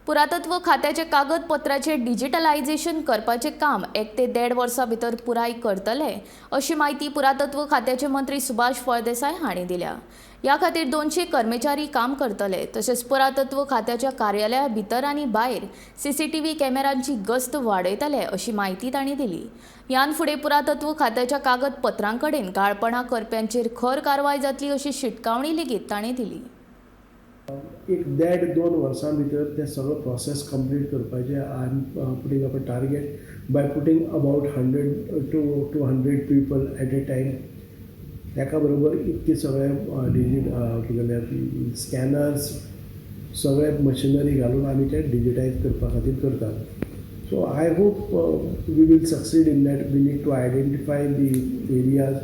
पुरातत्व खात्याचे कागदपत्राचे डिजिटलायझेशन करपाचें काम 1 ते 1.5 वर्सां भितर पुराय करतले, अशी म्हायती पुरातत्व खात्याचे मंत्री सुभाष फळदेसाय हांणी दिल्या. ह्या खातीर 200 कर्मचारी काम करतले. तशेंच पुरातत्व खात्याच्या कार्यालया भितर आनी भायर सीसीटीव्ही कॅमेरांची गस्त वाडयतले, अशी म्हायती तांणी दिली. ह्यान फुडें पुरातत्व खात्याच्या कागदपत्रां कडेन घाळपणां करप्यांचेर खर कारवाय जातली, अशी शिटकावणी लेगीत तांणी दिली. एक देड दोन वर्सां भितर तें सगळो प्रोसेस कंप्लीट करपाचें I am putting up a target by putting about 100 to 200 people at a time. तेका बरोबर इतके सगळे डिजीट कितें जाल्यार स्कॅनर्स, सगळे मशिनरी घालून आमी ते डिजिटायज करपा खातीर करतात. So I hope we will succeed in that. We need to identify the areas.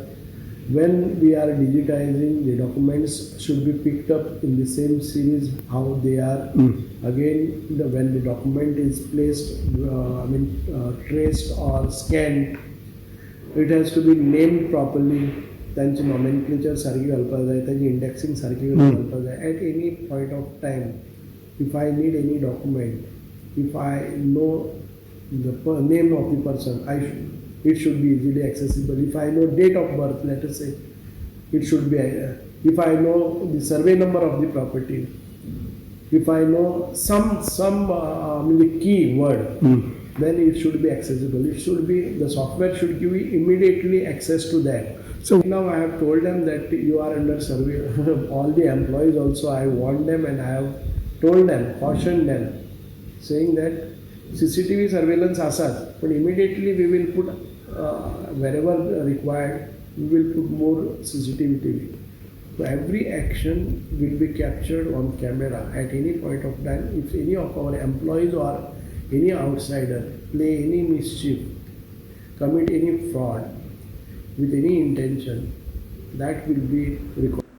When we are digitizing, the documents should be picked up in the same series how they are. Again, when the document is placed, I mean, traced or scanned, it has to be named properly. तांची nomenclature सारकी घालपाक जाय, तांची indexing सारकी घालपाक जाय. At any point of time, if I need any document, if I know the name of the person, it should be easily accessible. If I know date of birth, let us say, it should be. If I know the survey number of the property, if I know some, I mean, the key word, then it should be accessible. It should be the software should give you immediately access to that. So now I have told them that you are under survey. All the employees also, I warned them and I have told them, cautioned them, saying that CCTV surveillance आसाच, पण immediately we will put wherever required, we will put more CCTV TV. So every action will be captured on camera at any point of time. If any of our employees or any outsider play any mischief, commit any fraud with any intention, that will be recorded.